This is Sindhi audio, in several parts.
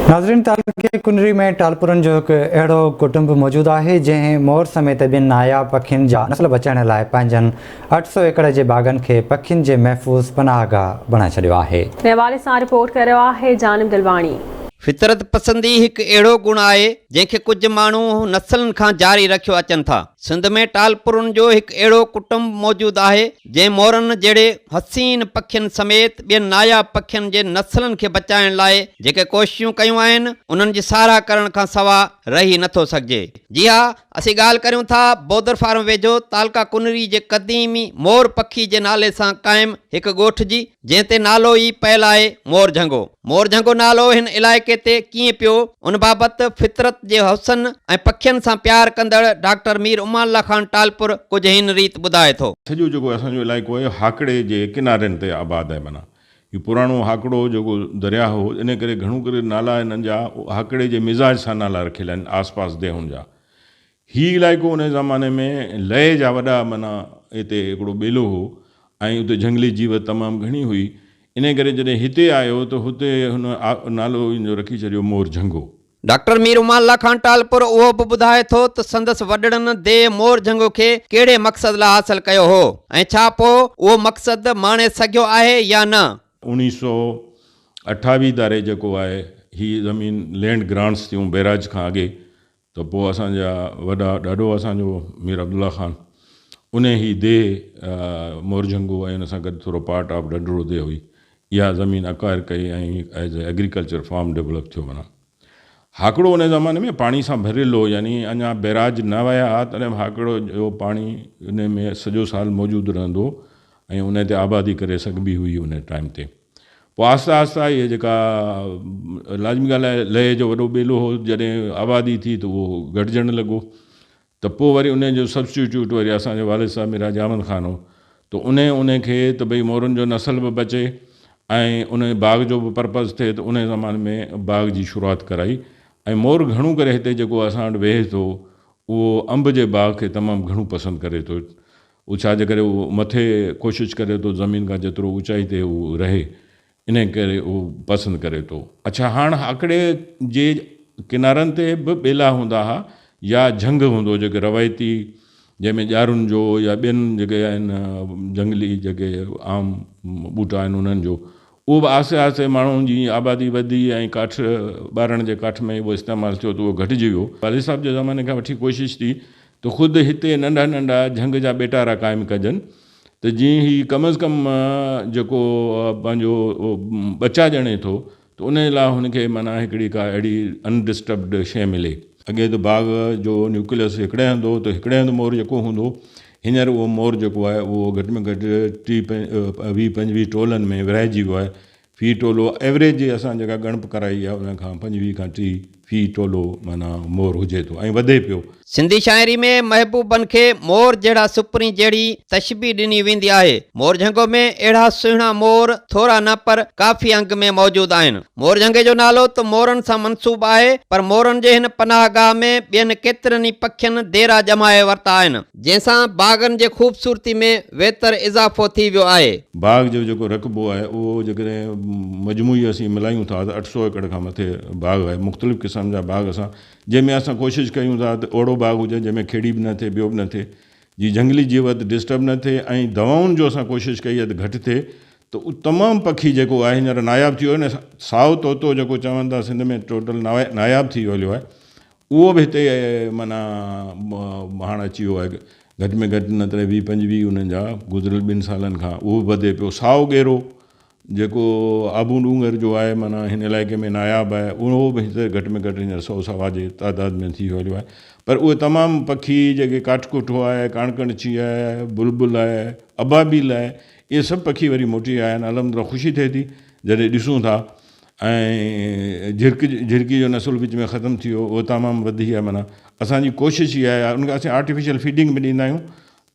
ناظرين تعلقي ڪنري ۾ ٽالپرن جو هڪ اهڙو ڪٽنب موجود آهي جنهن مور سميت ٻين ناياب پکين جا نسل بچائڻ لاء پنهنجن 800 ايڪڙ جي باغن کي پکين جي محفوظ پناهگاهه بڻائي ڇڏيو آهي. ان حوالي سان رپورٽ ڪري رهيو آهي جانب دلواڻي. فطرت پسندي هڪ اهڙو گڻ آهي جنهن کي ڪجهه ماڻهو نسلن کان جاري رکيو اچن ٿا. سنڌ ۾ ٽالپرن جو هڪ اهڙو ڪٽنب موجود آهي، جنهن مورن جهڙي حسين پکين سميت ٻين ناياب پکين جي نسلن کي بچائڻ لاء جيڪي ڪوششون ڪيون آهن، انهن جي ساراهه ڪرڻ کان سوا رهي نٿو سگهجي. جي ها، اسين ڳالهه ڪريون ٿا بودر فارم ويجهو تعلقه ڪنري جي قديمي مور پکي جي نالي سان قائم هڪ ڳوٺ جي، جنهن تي نالو ئي پيل آهي مور جهنگو. مور جهنگو نالو هن علائقي تي ڪيئن پيو، ان بابت فطرت جي حسن ۽ پکين سان پيار ڪندڙ ڊاڪٽر مير امان الله خان ٽالپر ڪجهه هن ريت ٻڌائي ٿو. سڄو جيڪو اسان جو علائقو آهي هاڪڙي جي ڪنارن تي آباد آهي معنيٰ هي پراڻو هاڪڙو جيڪو درياهه هو ان ڪري گهڻو ڪري نالا هنن جا هاڪڙي جي مزاج سان نالا رکيل آهن آس پاس ديهن جا. هي علائقو ان زماني ۾ لئي جا وڏا معنيٰ هتي هڪڙو ٻيلو هو ۽ اتي جهنگلي جيوت تمام گهڻي هئي انهيء ڪري جڏهن هتي آيو ته هتي هن نالو ان جو رکي ڇڏيو مور جهنگو. ڊاڪٽر مير امان الله خان ٽالپر اهو به ٻڌائي ٿو ته سندس وڏڙن ديهه مور جهنگو کي ڪهڙي مقصد لاء حاصل ڪيو هو ۽ ڇا پوء اهو مقصد ماڻي سگهيو آهي يا نه؟ 1928 ڌاري جيڪو آهي هي زمين لينڊ گرانٽس ٿيون بئراج کان اڳي ته پوء اسان جا وڏا ڏاڏو اسان جو مير عبدالله خان ان هي ديهه مورجهنگو ۽ ان سان گڏ ٿورو پارٽ آف ڍنڍڙو ديهه هئي اها زمين اڪوائر ڪئي ۽ as a agriculture farm develop ٿيو معنيٰ هاڪڙو ان زماني ۾ پاڻي سان ڀريل هو يعني اڃا بئراج نه ويا ها تڏهن به هاڪڙو جو پاڻي ان ۾ سڄو سال موجود رهندو هو ۽ ان تي آبادي ڪري سگهبي هئي ان ٽائيم تي. پوء آهستي آهستي اهي جيڪا لازمي ڳالهه آهي لئي جو وڏو ٻيلو هو جڏهن آبادي ٿي ته اهو گهٽجڻ لڳو ته پوء وري ان جو سبسٽيٽيوٽ وري اسان جو والد صاحب مير حاجي احمد خان هو ته ان ان کي ته ڀئي مورن جو نسل به بچي ۽ ان باغ جو به پرپز ٿئي ته ان زماني ۾ باغ جي شروعات ڪرائي ۽ مور گهڻو ڪري هتي جيڪو اسان وٽ ويهي ٿو اهو انب جي باغ کي تمام گهڻو پسند ڪري ٿو هو ڇا جي ڪري هو مٿي ڪوشش ڪري ٿو زمين کان جيترو اوچائي تي هو رهي انهي ڪري هو پسند ڪري ٿو. اڇا هاڻ هاڪڙي جي ڪنارن تي به ٻيلا هوندا ها يا جهنگ هوندو هو جيڪي روايتي جنهن ۾ ڄارن جو يا ٻين جيڪي آهن جهنگلي جيڪي عام ٻوٽا آهن انهن جو اهو به آهستي آهستي ماڻهن جي آبادي وڌي ۽ ڪاٺ ٻارڻ جي ڪاٺ ۾ اهو استعمال ٿيو ته اهو گهٽجي ويو. والد صاحب جي زماني کان وٺي ڪوشش ٿي ته خود هتي ننڍا ننڍا جهنگ جا ٻيٽارا قائم ڪجن ته جيئن هي ڪم از ڪم جيڪو پنهنجو ٻچا ڄڻي ٿو ته ان لاء هن کي معنيٰ هڪڙي ڪا اهڙي ان ڊسٽربڊ شيء ملي. اڳي ته باغ جو نيوڪليس هڪڙي هنڌ هو ته هڪڙي هنڌ مور جيڪو هوندو هو هينئر اهو مور جيڪو آهي اهو گهٽ ۾ گهٽ ٽيهه ويهه پنجويهه ٽولن ۾ ورهائجي ويو آهي في ٽولو ايوريج جي اسان جيڪا ڳڻپ ڪرائي آهي ان کان پنجويهه کان 30 في ٽولو معنيٰ مور هجي ٿو ۽ وڌي پيو. سنڌي شاعري ۾ محبوبن کي مور جهڙا سپرين جهڙي تشبيهه ڏني ويندي آهي. مور جهنگو ۾ اهڙا سهڻا مور ٿورا نه پر ڪافي انگ ۾ موجود آهن. مور جهنگي جو نالو ته مورن سان منسوب آهي پر مورن جي هن پناهه گاهه ۾ ٻين ڪيترن ئي پکين ديرا ڄمائي ورتا آهن. جنهن سان باغن جي خوبصورتي ۾ ويتر اضافو ٿي ويو آهي. باغ جو جيڪو رقبو آهي اهو جيڪڏهن مجموعي اسين ملايون ٿا ته 800 ايڪڙ کان مٿي باغ آهي مختلف قسم جا باغ اسان جنهن ۾ اسان ڪوشش ڪيون ٿا ته اهڙو باغ هجي جنهن ۾ کيڙي به نه ٿئي ٻيو به نه ٿئي جي جهنگلي جيوت ڊسٽرب نه ٿئي ۽ دوائن جو اسان ڪوشش ڪئي آهي ته گهٽ ٿئي ته اهو تمام پکي جيڪو آهي هينئر ناياب ٿي ويو آهي نه سائو طوطو جيڪو چون ٿا سنڌ ۾ ٽوٽل ناياب ٿي ويو هليو آهي اهو به هتي معنيٰ هاڻ اچي ويو آهي گهٽ ۾ گهٽ نه ته 20 25 انهن جا گذريل ٻن سالن کان اهو به وڌي پيو. سائو ڳيرو جيڪو آبون ڏونگر جو آهي معنيٰ هن علائقي ۾ ناياب آهي اهو به هتي گهٽ ۾ گهٽ هينئر سئو سوا جي تعداد ۾ ٿي ويو آهي پر اهي تمام پکي جيڪي ڪاٺڪوٺو آهي ڪاڻڪڻڇي آهي بلبل آهي ابابيل آهي اهي سڀ پکي وري موٽي آيا آهن الحمدلله خوشي ٿئي ٿي جڏهن ڏسون ٿا ۽ جهرڪ جهرڪي جو نسل وچ ۾ ختم ٿي ويو اهو تمام وڌي آهي معنيٰ اسان جي ڪوشش اها آهي ان کي اسين آرٽيفيشل فيڊنگ به ڏيندا آهيون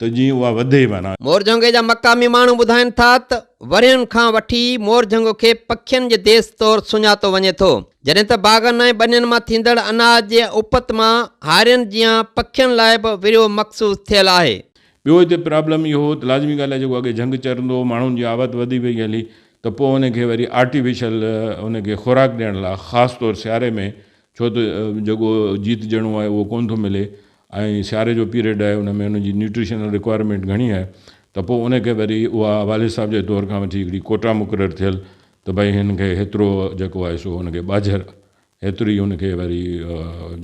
ته جيئن اها وڌي معنيٰ. مورجهنگي جا مقامي ماڻهو ٻڌائين ٿا ته ورهين کان وٺي مورجهنگو کي پکين جي ديس طور سڃاتو وڃي ٿو جڏهن ته باغن ۽ ٻنين مان ٿيندڙ اناج جي اپت مان هارين جيان پکين لاء به ورهيو مخصوص ٿيل آهي. ٻيو هتي پرابلم اهو هو ته لازمي ڳالهه آهي جيڪو اڳي جهنگ چرندو هو ماڻهن جي آوت وڌي وئي هلي. ته پوء ان کي وري آرٽيفيشل ان کي خوراڪ ڏيڻ لاء خاص طور سياري ۾ ڇو ته جيڪو جيت جڻو آهي اهو ڪونه ٿو ملي ۽ سياري جو پيريڊ آهي ان ۾ ان جي نيوٽريشنل رڪوائرمينٽ گهڻي آهي ته پوء ان کي وري اها والد صاحب جي دور کان وٺي هڪڙي ڪوٽا مقرر ٿيل ته ڀئي هن کي هيترو جيڪو آهي سو ان کي ٻاجهر ايتري ان کي وري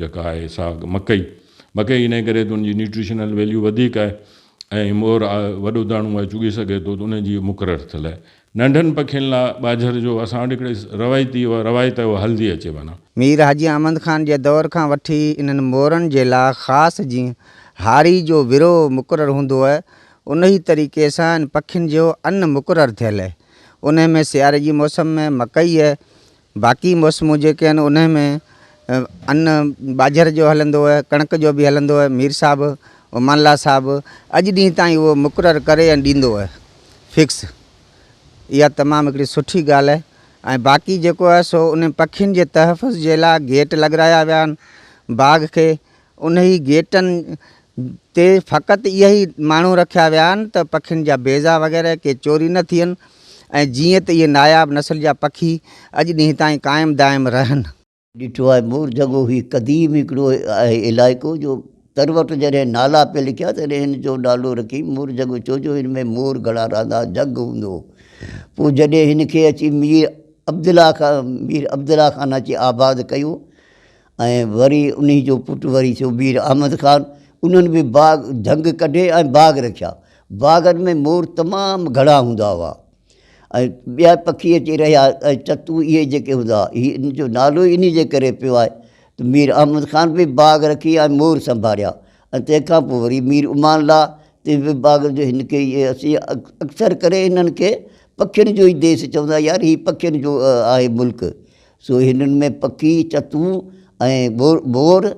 جيڪا آهي سا مڪئي مڪئي انهي ڪري ته ان جي نيوٽريشنل ويليو وڌيڪ آهي ۽ مور وڏو داڻو آهي چڳي سگهي ٿو ته ان جي مقرر ٿيل آهي ننڍن پکين لاء ٻاجهر جو اسان وٽ هڪڙي روايتي اها روايت آهي اها هلندي اچي معنيٰ. مير حاجي احمد خان جي دور کان وٺي انهن مورن جي لاء خاص جيئن هاري جو ورو مقرر هوندو اهي انهي طريقي سان انهن پکين جو ان مقرر ٿيل اهي انهي ۾ سياري جي موسم ۾ مڪئي اهي باقي موسمون جيڪي آهن انهي ۾ ان ٻاجهر جو هلندو اهي ڪڻڪ جو به هلندو اهي مير صاحب امان الله صاحب اڄ ڏينهن تائين اهو مقرر ڪري ۽ ڏيندو اهي فڪس اها تمام هڪڙي سٺي ڳالهه آهي ۽ باقي جيڪو آهي سو انهي پکين جي تحفظ جي لاء گيٽ لڳرايا ويا آهن باغ کي انهي گيٽن تي فقط اهي ئي ماڻهو رکيا ويا آهن ته پکين جا بيضا وغيره ڪي چوري نه ٿين ۽ جيئن ته اهي ناياب نسل جا پکي اڄ ڏينهن تائين قائم دائم رهن. ڏٺو آهي مور جهڳو هي قديم هڪڙو آهي علائقو جو تروٽ جڏهن نالا پئي لکيا تڏهن هن جو نالو رکي مور جهڳو ڇو جو هن ۾ مور گهڻا رهندا هئا جهڳ هوندو هو پوء جڏهن هن کي اچي مير عبدالله خان مير عبدالله خان اچي آباد ڪيو ۽ وري انهي جو پٽ وري ٿيو مير احمد خان انهن به باغ جهنگ ڪڍي ۽ باغ رکيا باغن ۾ مور تمام گهڻا هوندا هئا ۽ ٻيا پکي اچي رهيا ۽ چتون اهي جيڪي هوندا هئا هي ان جو نالو ئي انهي جي ڪري پيو آهي ته مير احمد خان به باغ رکي ۽ مور سنڀاليا ۽ تنهن کان پوء وري مير امان الله تنهن به باغ جو هن کي اهي اسين اڪثر ڪري هنن کي پکين جو ئي ديس چوندا يار هي پکين جو آهي ملڪ سو هنن ۾ پکي، چتون ۽ مور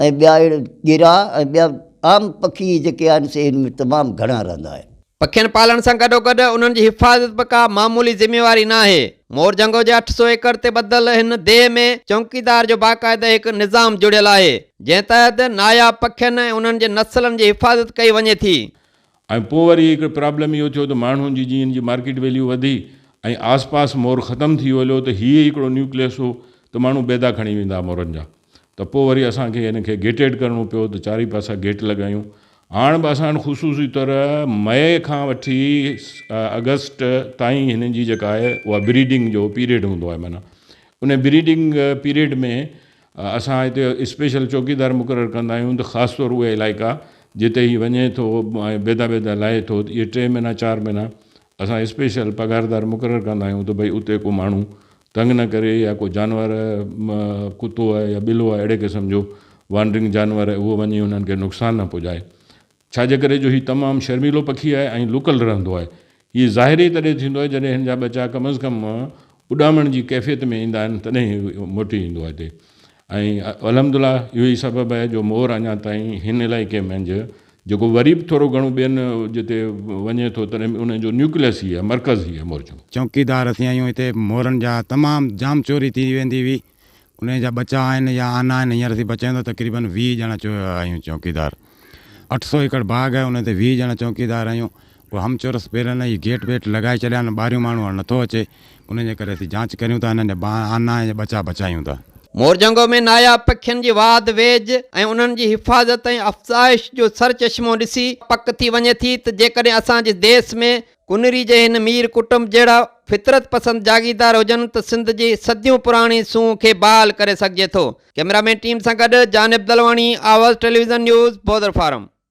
۽ ٻيا اهڙا ڳيرا ۽ ٻيا عام پکي جيڪي آهن سي هن ۾ تمام گهڻا رهندا آهن. پکين پالڻ سان گڏوگڏ انهن جي حفاظت به ڪا معمولي ذميواري ناهي. مورجهنگو جي 800 ايڪڙ تي ٻڌل هن ديهه ۾ چونڪيدار جو باقاعده هڪ نظام جڙيل آهي، جنهن تحت ناياب پکين ۽ انهن جي نسلن جي حفاظت ڪئي وڃي ٿي. ۽ پوء وري هڪ پرابلم اهو ٿيو ته ماڻهن جي جيئن جي مارڪيٽ ويليو وڌي ۽ آس پاس مور ختم ٿي ويو ته هي ئي هڪڙو نيوڪليس هو ته ماڻهو بيدا کڻي ويندا مورن جا ته پوء وري اسان کي هن کي گيٽيڊ ڪرڻو پيو ته چارئي پاسا گيٽ لڳايون هاڻ به اسان وٽ خصوصي طرح مئي کان وٺي آگسٽ تائين هن جي جيڪا آهي اها بريڊنگ جو پيريڊ هوندو آهي معنيٰ ان بريڊنگ پيريڊ ۾ اسان هتي اسپيشل چوڪيدار مقرر ڪندا آهيون ته خاص طور اهي علائقا جتي هي وڃي ٿو ۽ بيدا بيدا لاهي ٿو ته اهي ٽي مهينا چار مهينا اسان اسپيشل پگهاردار مقرر ڪندا آهيون ته ڀئي اتي ڪو ماڻهو تنگ نه ڪري يا ڪو جانور ڪتو آهي يا ٻلو آهي اهڙي قسم جو وانڊرنگ جانور آهي اهو وڃي انهن کي نقصان نه پڄائي ڇا جي ڪري جو هي تمام شرميلو پکي آهي ۽ لڪل رهندو آهي. هي ظاهر ئي تڏهن ٿيندو آهي جڏهن هن جا ٻچا ڪم از ڪم اڏامڻ جي ڪيفيت ۾ ايندا آهن تڏهن هي موٽي ايندو آهي هتي ۽ الحمدلله اهو ئي سبب آهي جو مور اڃا تائين هن علائقي منجهه جيڪو وري به ٿورو گهڻو ٻين جتي وڃي ٿو تڏهن به ان جو نيوڪليس هي آهي مرڪز هي آهي مور جو. چوڪيدار اسين آهيون هتي مورن جا تمام جام چوري ٿي ويندي هئي انهيء جا ٻچا آهن يا آنا آهن، هينئر اسين بچايون ٿا تقريباً 20 ڄڻا آهيون چوڪيدار. 800 ايڪڙ باغ آهي انهي تي 20 ڄڻا چوڪيدار آهيون. اهي هم چورس پيرن هي گيٽ ويٽ لڳائي ڇڏيا آهن، ٻاهريون ماڻهو هاڻ نٿو اچي، انهي جي ڪري اسين جانچ ڪريون ٿا هنن جا آنا ۽ ٻچا بچايون ٿا. مورجهنگو ۾ ناياب پکين جي واڌ ويجهه ۽ انهن جي حفاظت ۽ افزائش جو سرچشمو ڏسي پڪ ٿي وڃي ٿي ته جيڪڏهن اسان جي ديس ۾ ڪنري جي هن مير ڪٽنب جهڙا فطرت پسند جاگيردار هجن ته سنڌ جي صديون پراڻي سونهن کي بحال ڪري سگهجي ٿو. ڪئميرا مين ٽيم سان گڏ Janib Dalwani, Awaz television news, Bodar farm.